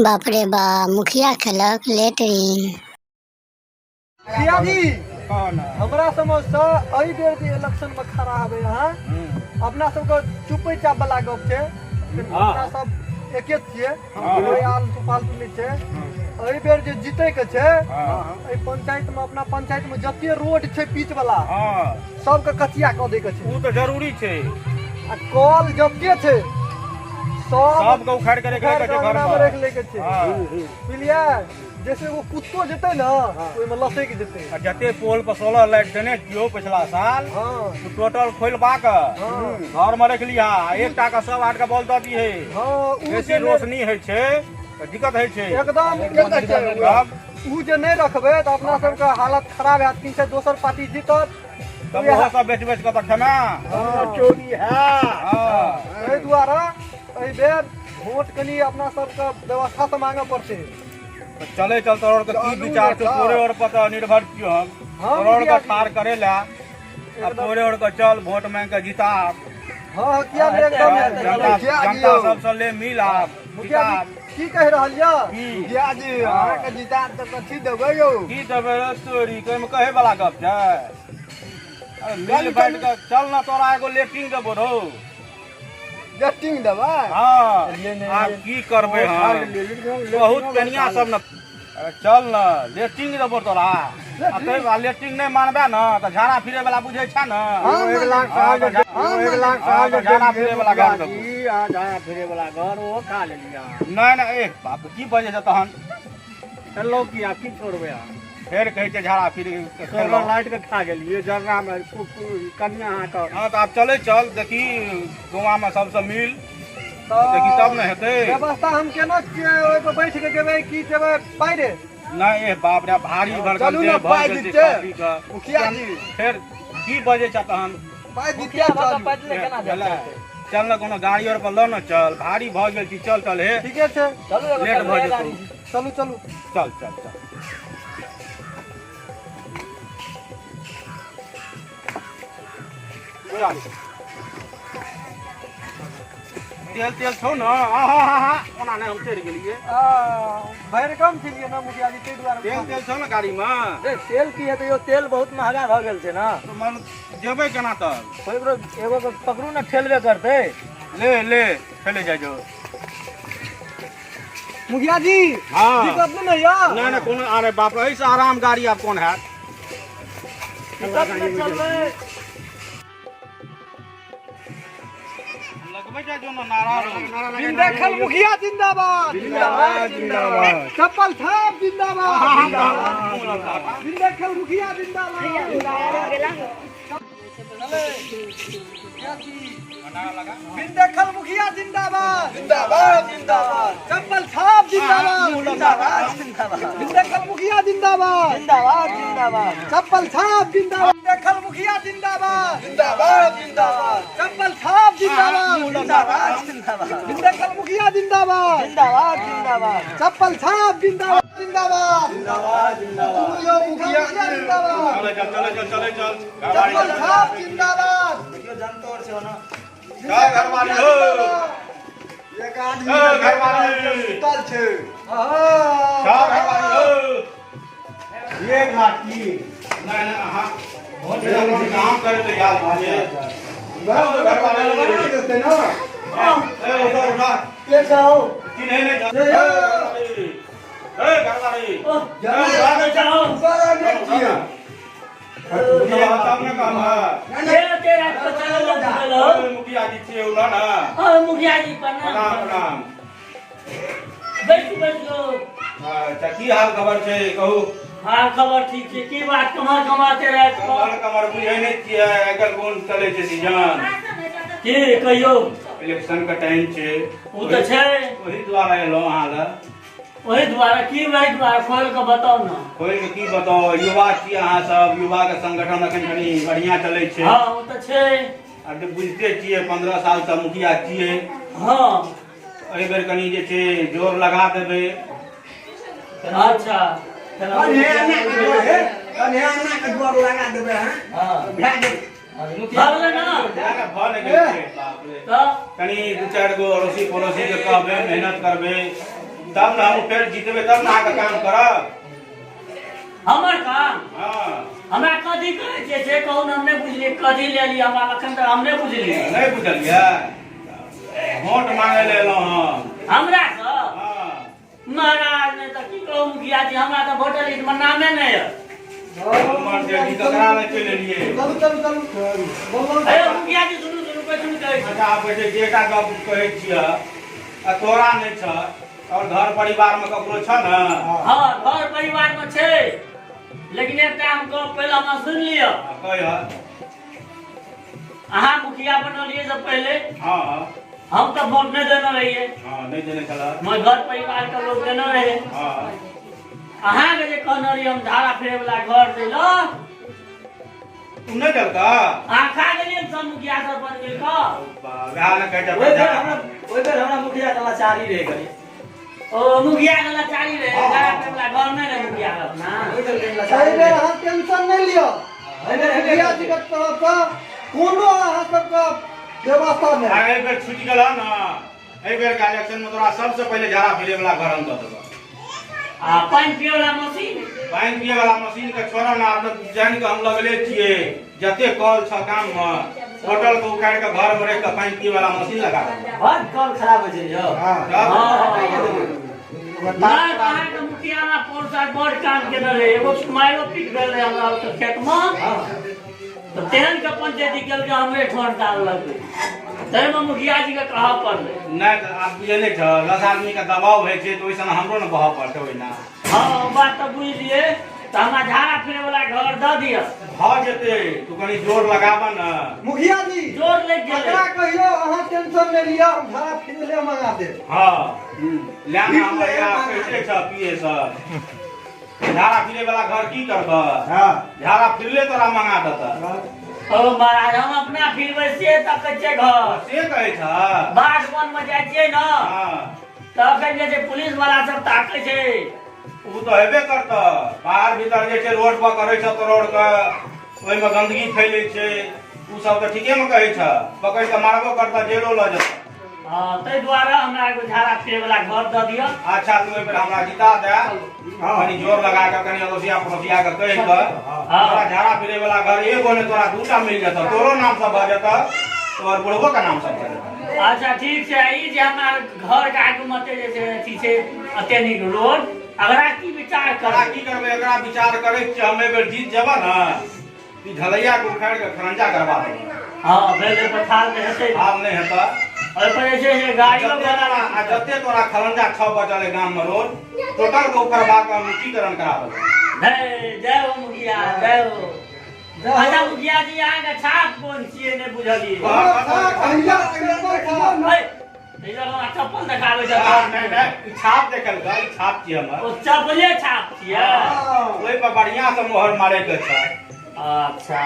बाप रे बा, मुखिया खेलक लेटरिन। मुखिया जी, हमरा समझ से एहि बेर जे इलेक्शन में खड़ा हेबै अहाँ, अपना सबके चुपे चाप वाला गप छै। अपना सब एके छियै, कोई आलतू फालतू नहि छै। एहि बेर जे जीते के छै एहि पंचायत में, अपना पंचायत में जते रोड छै पीच वाला, सबके कचिया कऽ दै के छै। ओ तऽ जरूरी छै। आ कल जते छै सब सबके उखाड़ि के राखि लै के छै घर अंगना में पर। राखि लै के छै। बुझलियै, जैसे एगो कुत्तो जेतै ने, ओहिमे लसकि जेतै। आ जते पोल पर सोलर लाइट देने छियौ पिछला साल, ओ टोटल खोलबा के घर में रख लिहा। एकटा के सब आठ के बॉल दऽ दिहे। हाँ, उ बेसी जे नहि- रोशनी होइ छै तऽ दिक्कत होइ छै। एकदम। तब उ जे नहि रखबै तऽ अपना सबके हालत खराब हैत। की छै, दोसर पार्टी जीतत तब ओहो सब बेच बेच कऽ तऽ खेना। चोरी है। एहि दुआरे एहि बेर वोट कनि अपना सबके व्यवस्था से मांगऽ पड़तै। तऽ चलै चल, तोहर के की विचार छौ? तोरे और पर तऽ निर्भर छियौ हम। हम तोहर के मुखिया जी। ठाढ़ करे ला आ तोरे और के चल वोट मांगि के जीता। हाँ, किया नहि, एकदम। जनता जनता सबसँ ले मिल आब। मुखिया जीता। जी, की कहि रहल यऽ? की? मुखिया जी, अहाँके जीता तऽ कथी देबै यौ? की देबै रे तोरी के, ओहिमे कहै वाला गप छै? अरे मिल बैठ के चल ना, तोरा एगो लेट्रिन देबो रौ। लेट्रिन देबै? हाँ, आब की करबै हम, बहुत कनिया सब ने। अरे चल न, लेट्रिन देबो तोरा। आ तै आ लेट्रिन नहि मानबे न तऽ झाड़ा फिरे वाला बुझै छै न? एक लाख हाँ, तऽ एक लाख हाँ, तऽ झाड़ा फिरे वाला घर देबो। जी, अहाँ झाड़ा फिरे वाला घर ओहो खा लेलियै अहाँ। नहि नहि, ए बाप, की बजै छै तहन? चलो की आब की छोड़बै अहाँ? फेर कहै छै झाड़ा फिर के सोलर खेलौं। लाइट के खा गेलियै जरना मे कनिया अहाँके। हँ, तऽ आब चलै चल, देखी गौआमे सबसँ मिल देखी तब ने हेतै। व्यवस्था हम केना छियै, ओहि पर बैठ के जेबै की जेबै पाइरे? नहि, ए बाप रे, भारी भरकम चलू छै ने, भऽ पाइ गेल छै दितै। खा पी कऽ। मुखिया जी। फेर की बजै छ तहन? पाइ दितिया चलू। भेलै? चल ने, कोनो गाड़ी और पर लऽ ने चल, भारी भऽ गेल छी। चल चल हे। ठीके छै। लेट भऽ जेतौ। चलू चलू। चल चल चल चल। तेल तेल छौ न? आहा हा हा, ओना नहि, हम चढ़ि गेलियै। आ, भरि कम छलियै ने मुखिया जी, ताहि दुआरे। तेल तेल छौ ने गाड़ीमे? रे, तेल की हेतै यौ, तेल बहुत महगा भऽ गेल छै ने। तऽ मन जेबै केना तब? ककरो एगो के पकड़ू ने, ठेलबे करतै। ले ले, चले जाइ जो। मुखिया जी। हाँ। दिक्कत नहि ने यऽ? नहि नहि, कोनो, अरे बाप रे, एहिसँ आराम गाड़ी आब कोन हैत? दिक्कत नहि, चलबै। लगबै जाइ जो ने नारा रौ। देखल मुखिया जिंदाबाद, जिंदाबाद, जिंदाबाद। चप्पल छाप जिंदाबाद, देखल मुखिया जिंदाबाद। देखल मुखिया जिंदाबाद, जिंदाबाद, जिंदाबाद। चप्पल छाप जिंदाबाद, जिंदाबाद, जिंदाबाद। देखल मुखिया जिंदाबाद, जिंदाबाद, जिंदाबाद। चप्पल छाप जिंदाबाद। देखल मुखिया जिंदाबाद, जिंदाबाद, जिंदाबाद। चप्पल छाप जिंदाबाद, जिंदाबाद, जिंदाबाद। देखल मुखिया जिंदाबाद, जिंदाबाद, जिंदाबाद। चप्पल छाप जिंदाबाद, जिंदाबाद। जिंदाबाद, जिंदाबाद। मुखिया जिंदाबाद। चले चल, चले चल, चले चल। चप्पल छाप जिंदाबाद। चल घरवाली हो। एक आदमी ए, घरवाली। सुतल छै। चल घरवाली हो। एक लाख की? नहि नहि, अहाँ भोट देलहुँ, काम करै तऽ याद भऽ जायत। घरवाली। देतै ने। ए, उठा उठा। के छौ? चिन्है नहि जा। ए घरवाली। सारा नहि छियै। तब ने कहब। तेरह तेरह को चलल गेलो। मुखिया जी छियै उला ने? हाँ, मुखिया जी, प्रणाम। प्रणाम। प्रणाम। बैठू बैठू। अच्छा, की हाल खबर छै, कहू? हाँ, खबर ठीक छै। की बात, कमा कमाते रहे? कमर कमर बुझै नहि छियै, आइ काल्हि कोन चलै छै सीजन। की कहियौ? इलेक्शन के टाइम छै। ओ तऽ छै। ओहि दुआरे एलहुँ अहाँ लग। ओहि दुआरे की? ओहि दुआरे खोल कऽ बताउ ने। खोलि कऽ की बताउ, युवा छी अहाँ सब, युवा के संगठन अखन कनि बढ़िआँ चलै छै। हाँ, ओ तऽ छै। आ तऽ बुझिते छियै, 15 सालसँ मुखिया छियै। एहि बेर कनि जे छै जोर लगा देबै। अच्छा। कन्हैया के जोर लगा देबै। हैं, भए गेल। भऽ गेलै ने? भऽ नहि गेल छै, बाप रे। तऽ कनि दू चारि गो अड़ोसी पड़ोसी के कहबै, मेहनत करबै। तब ने हम फेर जीतबै तब ने अहाँके काम करब। हमर काम? हँ। हमरा कथी कहै छियै से कहू ने, हम नहि बुझलियै कथी लेलियै हमरा एखन तक हम नहि बुझलियै। नहि बुझलियै? वोट मांगे लए एलहुँ हम। हमरा सँ? हँ। महाराज नहि तऽ की कहू मुखिया जी, हमरा तऽ वोटर लिस्ट में नामे नहि है। हमर जे जी ककरा लग चलि एलियै? चलू चलू चलू बोललहुँ। अरे मुखिया जी सुनू सुनू, कैसे कहै छी? अच्छा आब कहै छै जे एकटा गप कहै छियह आ तोरा नहि छह और घर परिवार में ककरो छ ने? हाँ घर परिवार में छै, लेकिन एकटा हम गप पहिले हमरा सुनि लिअ। हाँ, कह। अहाँ मुखिया बनलियै से पहिले हाँ हम तऽ वोट नहि देने रहियै। हाँ नहि देने छल। हमर घर परिवार के लोग देने रहे। हाँ। अहाँके जे कहने रहियै हम धारा फेरे वाला घर दै लए, तू नहि देलका? अहाँ खा गेलियै सब मुखिया सरपंच मिल कऽ। वएह ने कहै छै। ओहि बेर हमरा, ओहि बेर हमरा मुखिया के लाचारी रहे कनी। ओ मुखिया के लाचारी रहे, धारा फेरे वाला घर नहि रहे मुखिया के अपना। ओहि बेर कनी लाचारी एहि बेर रहे। अहाँ टेंशन नहि लिअ, एहि बेर हेबे मुखिया जी के तरफसँ कोनो अहाँ सबके व्यवस्था नहि। आ एहि बेर छुटि गेल ने, एहि बेर के इलेक्शन में तोरा सबसे पहिले झाड़ा फिरे वाला घर हम दऽ देबऽ। आ पानि पियै वाला मशीन? पानि पिए वाला मशीन के छोड़ऽ ने, आब तऽ जानि कऽ हम लगले छियै, जते कल छ गाम में टोटल के उखाड़ि कऽ घर में राखि कऽ पानि पिए वाला मशीन लगा देबै। बड कल खराब होइ छै यौ। तब? नहि तऽ अहाँके मुखिया हमरा पौर साल बड़ काम केने रहे, एगो माइरो पीट भेल रहे हमरा ओतऽ खेत में, तऽ तेहन के पंचायती केलकै हमरे ठोर डाललकै, ताहिमे मुखिया जी के कहऽ पड़लै। नहि तऽ आब बुझै नहि छह, 10 आदमी के दबाव होइ छै तऽ ओहिसँ हमरो ने बहऽ पड़तै ओहिना। हँ ओ बात तऽ बुझलियै, तऽ हमरा झाड़ा फिरे वाला घर दऽ दिअ। भऽ जेतै, तू कनि जोर लगाबऽ ने। मुखिया जी जोर लागि गेलै। एकरा कहियौ अहाँ टेंशन नहि लिअ, हम झाड़ा फिरे मंगा देब। हँ लए ने, हमर यार कैसे छह पिए सब झाड़ा फिरे वाला घर की करबह? हाँ। झाड़ा फिरले तोरा मंगा देतह। ओ महाराज हम अपना फिरबै से तकै छियै घर। से कहै छह? बाध वन में जाइ छियै ने हँ। तऽ अखन जे छै पुलिस वाला सब ताकै छै। ओ तऽ हेबे करतह, बाहर भीतर जे छै रोड पर करै छह तोड़ के, ओहिमे गंदगी फैलै छै, ओ सब तऽ ठीके मे कहै छह, पकड़ि कऽ मारबो करतह, जेलो लऽ जेतह। हँ ताहि दुआरे हमरा एगो झाड़ा फिरे वाला घर दऽ दिअ। अच्छा तू एहि बेर हमरा जिता दे, कनि जोर लगा कऽ, कनि अड़ोसिया पड़ोसिया के कहि कऽ, तोरा झाड़ा फिरे वाला घर एगो नहि तोरा दूटा मिल जेतह, तोरो नाम सब भऽ जेतह, तोहर बुढ़बो के नाम सब भऽ जेतह। अच्छा ठीक छै। ई जे हमरा घर के आगू मे जे छै अथी छै एते नीक रोड, अगरा की विचार एकरा करबै? की करबै, एकरा विचार करै छियै हम। एहि बेर जीत जेबह ने, ई ढलैया के उखाड़ि कऽ खरंजा करबा देबै। हँ भेलै पठार मे हेतै। आब नहि हेतह। ओहि पर जे छै से गाड़ियो जते तोरा आ जते तोरा खरंजा छह बचल है गाम में रोड टोटल के उखड़बा कऽ हम ऊँचीकरण करा देबै। जय जय हो मुखिया, जय हो। अच्छा मुखिया जी अहाँके छाप कोन छियै नहि बुझलियै। ऐ, हमरा चप्पल देखाबै छै। नहि नहि, ई छाप देखलकै, ई छाप छियै हमर। ओ चप्पले छाप छियै? ओहि पर बढ़िआँ से मोहर मारे के छै। अच्छा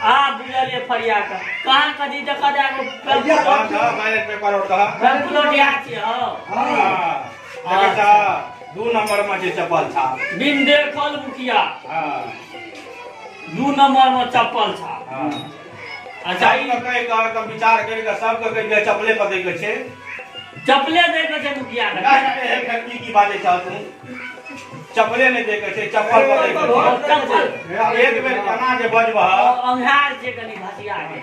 आ बुझलियै फरिया के कहाँ कथी देखा जाए। बैलेट पेपर और कहा पेम्फलेट याद छियै? हँ हाँ, देखै छह 2 नंबर में जे चप्पल छाप। बिन देखल मुखिया। हाँ। 2 नंबर में चप्पल छाप। हाँ। अच्छा ई सबके कहि कऽ एकदम विचार करि कऽ सबके कहि दिअ चप्पले पर दै के छै। चप्पले दै के छै मुखिया के। नहि, नहि, एहन एहन की की बाजै छह तू? चप्पले नहि दै के छै, चप्पल पर दै के छै। चप्पल। एक बेर केना जे बजबह। अंधार छै कनि भसिया के।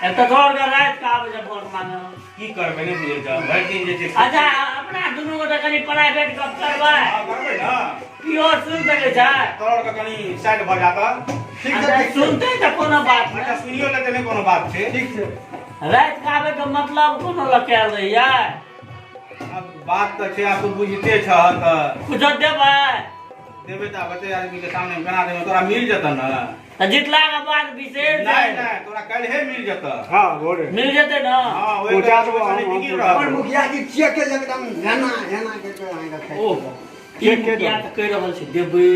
एतऽ तोहर के राति के आबै छै भोट मांगे। की करबै नहि बुझै छह, भरि दिन जे छै। अच्छा अपना दुनू गोटे कनि प्राइवेट गप करबै। हँ, करबै ने। प्योर सुनि सकै छै? तोहर के कनि साइड भऽ जाता। ठीक छै, अच्छा, ठीक छै। सुनतै तऽ कोनो बात अच्छा नहि। सुनियो लेतै, नहि कोनो बात छै। ठीक छै। राति के आबै के मतलब कोनो लकायल रहैया? आब बात तऽ छै, आब तू बुझिते छह तऽ। कुछो देबै? देबै तऽ आब एते आदमी के सामने केना देबै? तोरा मिल जेतऽ ने। तऽ जीतला के बाद विशेष नहि नहि, तोरा काल्हे मिल जेतऽ। हाँ भोरे मिल जेतै ने? हाँ, ओहि पहुँचा देबो कनि हम, फिकिर हम रहत। हमर मुखिया जी चेक के एकदम हेना हेना के के अहाँके खाइ। ओ की मुखिया तऽ कहि रहल छै देबै,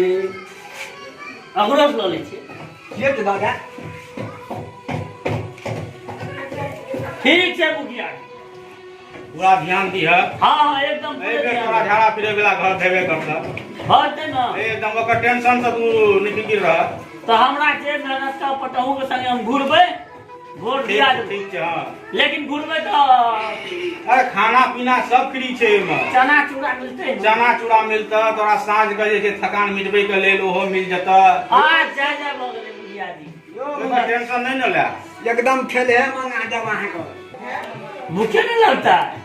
अकरो से लऽ लै छियै। चेक दऽ दे। ठीक छै मुखिया जी। पूरा ध्यान दिह। हाँ हाँ एकदम एहि पूरे बेर ध्यान तोरा देबै। झाड़ा फिरे वाला घर देबे करतऽ। भरतै ने? एकदम ओकर टेंशन से तू निफिकिर रह। तऽ हमरा जे मेहनत का पटहू के संगे हम घुरबै वोट दिया ठीक देबै। ठीक छै, हँ। लेकिन घुरबै तऽ अरे खाना पीना सब फ्री छै एहिमे। चना चूड़ा मिलतै ने? चना चूड़ा मिलतऽ तोरा, साँझ के जे छै थकान मिटबै के लेल ओहो मिल जेतऽ। हँ, जय जय भऽ गेलै मुखिया जी। ओकर टेंशन नहि ने ले। एकदम खेले मंगा देब अहाँके। भूखे नहीं लगता है।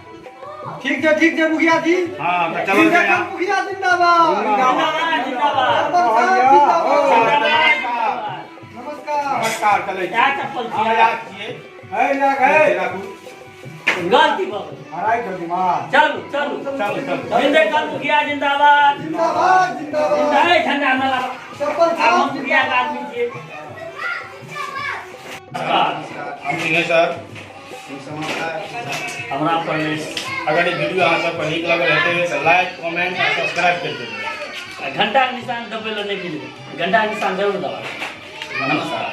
ठीक छै, ठीक छै मुखिया जी। हँ, तऽ चलल ठीक छै। जाय। मुखिया जिंदाबाद! जिंदाबाद, जिंदाबाद! सरपंच साहब जिंदाबाद! जिंदाबाद, जिंदाबाद! नमस्कार। नमस्कार, चलै छी। क्या चप्पल हम छियै? याद छियै। है ना गए। राखू। गलती भऽ गेलै। हराई दो दिमाग। चलू चलू। चलू चलू। जिंदे कल मुखिया जिंदाबाद! जिंदाबाद, जिंदाबाद! नहीं, ठंडा मेला। चप्पल आब हम साहब मुखिया के आदमी छियै। हम सिंहेश्वर। हमरा पर नहि। अगर ई वीडियो अहाँ सबके नीक लगल हेतै तऽ लाइक, कमेंट आ सब्सक्राइब करि देबै। घंटा के निशान दबे लए नहि मिलबै, घंटा के निशान जरूर दबाबै। नमस्कार।